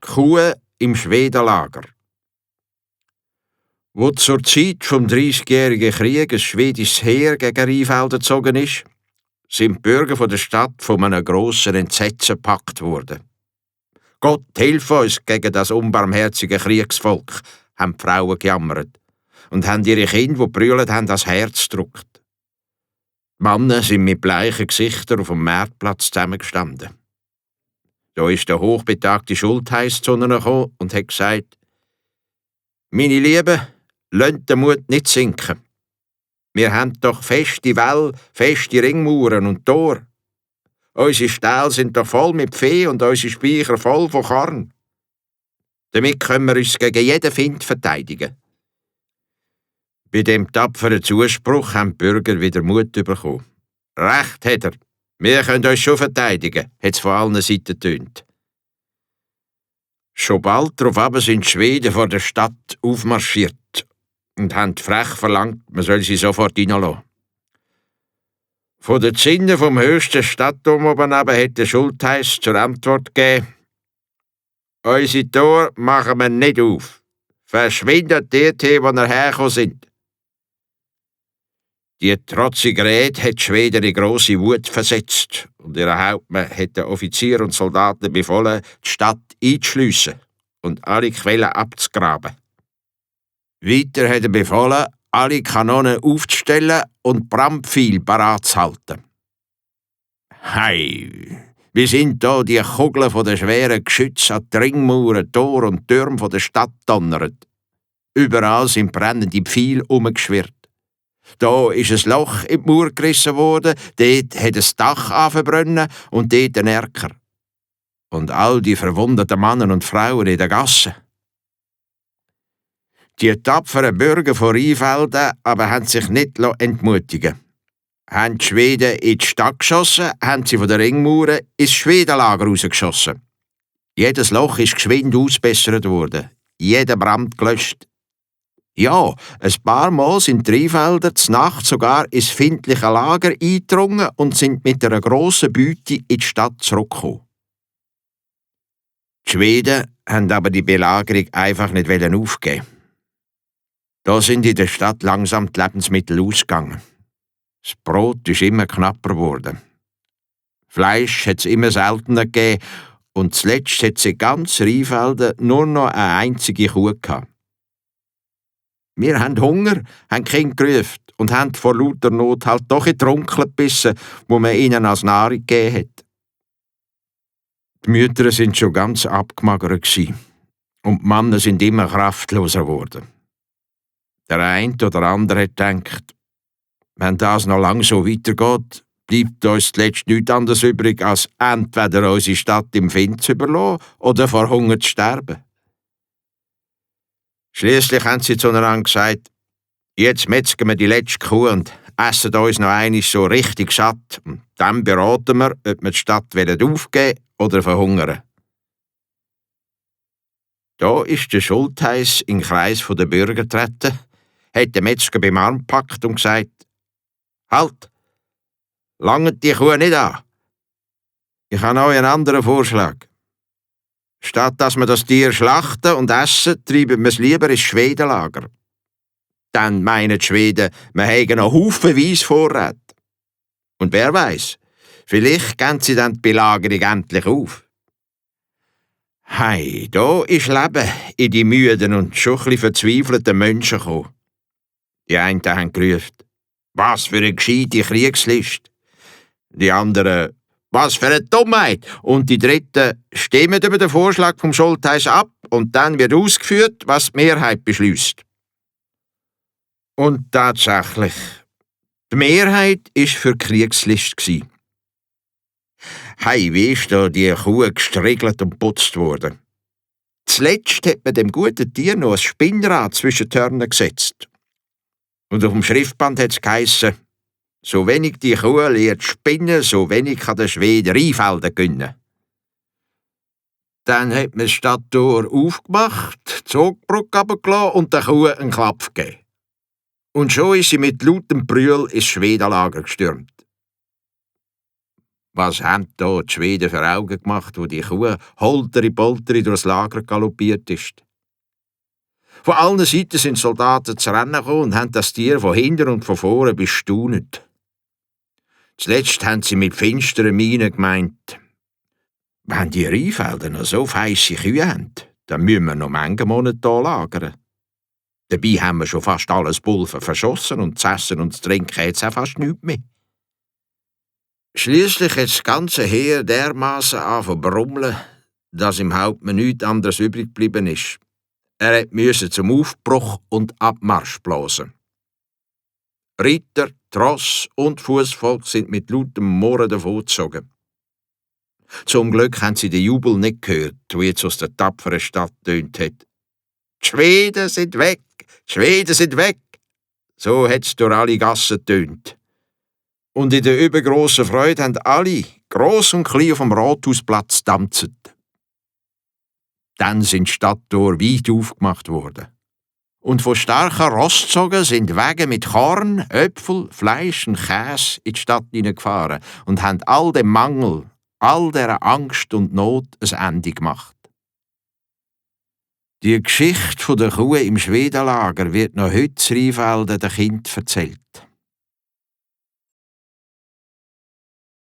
Kuh im Schwedenlager. Wo zur Zeit vom 30-jährigen Krieg ein schwedisches Heer gegen Rheinfelden gezogen ist, sind die Bürger der Stadt von einem grossen Entsetzen gepackt worden. «Gott, hilf uns gegen das unbarmherzige Kriegsvolk», haben die Frauen gejammert und haben ihre Kinder, die brüllt haben, das Herz gedrückt. Die Männer sind mit bleichen Gesichtern auf dem Marktplatz zusammengestanden. Da ist der hochbetagte Schultheiss zu ihnen gekommen und hat gesagt: «Meine Lieben, lasst den Mut nicht sinken. Wir haben doch feste Wälle, feste Ringmauern und Tor. Unsere Ställe sind doch voll mit Vieh und unsere Speicher voll von Korn. Damit können wir uns gegen jeden Find verteidigen.» Bei dem tapferen Zuspruch haben die Bürger wieder Mut bekommen. «Recht hat er. Wir können uns schon verteidigen», hat es von allen Seiten getönt. Schon bald darauf sind die Schweden vor der Stadt aufmarschiert und haben frech verlangt, man soll sie sofort reinlassen. Von den Zinnen vom höchsten Stadtturm oben hat der Schultheiss zur Antwort gegeben: «Unsere Tore machen wir nicht auf. Verschwindet dort, wo ihr hergekommen sind.» Die trotzige Rede hat die Schweden in grosse Wut versetzt und ihr Hauptmann hat den Offizier und Soldaten befohlen, die Stadt einzuschliessen und alle Quellen abzugraben. Weiter hat er befohlen, alle Kanonen aufzustellen und Brandpfeile parat zu halten. Hei, wie sind da die Kugeln von den schweren Geschützen an die Ringmauern, Tor und Türme der Stadt donnert. Überall sind brennende Pfeile umgeschwirrt. Da ist ein Loch in die Mauer gerissen worden, dort hat ein Dach angebrannt und dort ein Erker. Und all die verwundeten Männer und Frauen in der Gasse. Die tapferen Bürger von Rheinfelden aber haben sich nicht entmutigen lassen. Haben die Schweden in die Stadt geschossen, haben sie von den Ringmauern ins Schwedenlager rausgeschossen. Jedes Loch ist geschwind ausgebessert worden, jeder Brand gelöscht. Ja, ein paar Mal sind die Rheinfelder zur Nacht sogar ins findliche Lager eingedrungen und sind mit einer grossen Beute in die Stadt zurückgekommen. Die Schweden haben aber die Belagerung einfach nicht aufgeben. Da sind in der Stadt langsam die Lebensmittel ausgegangen. Das Brot ist immer knapper geworden. Fleisch hat es immer seltener gegeben und zuletzt hat es in ganz Rheinfelden nur noch eine einzige Kuh gehabt. Wir haben Hunger, haben die Kinder gerufen und haben vor lauter Not halt doch in die Runkel gebissen, wo man ihnen als Nahrung gegeben hat. Die Mütter sind schon ganz abgemagert gewesen und die Männer sind immer kraftloser geworden. Der eine oder andere hat gedacht, wenn das noch lange so weitergeht, bleibt uns zuletzt nichts anderes übrig, als entweder unsere Stadt im Find zu überlassen oder vor Hunger zu sterben. Schliesslich haben sie zueinander gesagt: «Jetzt metzgen wir die letzte Kuh und essen uns noch einmal so richtig satt. Und dann beraten wir, ob wir die Stadt aufgeben oder verhungern.» Da ist der Schultheiss in den Kreis der Bürger getreten, hat den Metzger beim Arm gepackt und gesagt: «Halt! Langt die Kuh nicht an! Ich habe euch einen anderen Vorschlag. Statt dass wir das Tier schlachten und essen, treiben wir es lieber ins Schwedenlager. Dann meinen die Schweden, wir hätten noch haufenweise Vorräte. Und wer weiß, vielleicht geben sie dann die Belagerung endlich auf.» Hei, da ist Leben in die müden und schon ein bisschen verzweifelten Menschen gekommen. Die einen haben gerufen: «Was für eine gescheite Kriegslist!» Die anderen: «Was für eine Dummheit!» Und die Dritten: «Stimmen über den Vorschlag vom Schultheiss ab und dann wird ausgeführt, was die Mehrheit beschließt.» Und tatsächlich, die Mehrheit war für die Kriegslist. Hei, wie ist da die Kuh gestriegelt und putzt worden. Zuletzt hat man dem guten Tier noch ein Spinnrad zwischen die Hörner gesetzt. Und auf dem Schriftband hat es geheissen: «So wenig die Kuh lernt spinnen, so wenig kann der Schwede Rheinfelden gewinnen.» Dann hat man das Stadttor aufgemacht, die Zugbrücke runtergelassen und der Kuh einen Klapp gegeben. Und schon ist sie mit lautem Brühl ins Schwedenlager gestürmt. Was haben da die Schweden für Augen gemacht, wo die Kuh holteri-polteri durchs Lager galoppiert ist? Von allen Seiten sind Soldaten zu Rennen gekommen und haben das Tier von hinten und von vorne bestaunet. Zuletzt haben sie mit finsteren Mienen gemeint, wenn die Rheinfelder noch so feisse Kühe haben, dann müssen wir noch manche Monate hier lagern. Dabei haben wir schon fast alles Pulver verschossen und zu essen und zu trinken jetzt auch fast nichts mehr. Schliesslich hat das ganze Heer dermaßen angefangen zu brummeln, dass im Hauptmann nichts anderes übrig geblieben ist. Er musste zum Aufbruch und Abmarsch blasen. Ritter, Tross und Fußvolk sind mit lautem Murren davongezogen. Zum Glück haben sie den Jubel nicht gehört, wie es aus der tapferen Stadt tönt hat. Die Schweden sind weg! Die Schweden sind weg! So hat es durch alle Gassen tönt. Und in der übergrossen Freude haben alle, gross und klein, vom Rathausplatz getanzt. Dann sind die Stadttore weit aufgemacht worden. Und von starken Rosszogen sind Wagen mit Korn, Äpfel, Fleisch und Käse in die Stadt hineingefahren und haben all dem Mangel, all dieser Angst und Not ein Ende gemacht. Die Geschichte der Kuh im Schwedenlager wird noch heute in Rheinfelden den Kindern erzählt.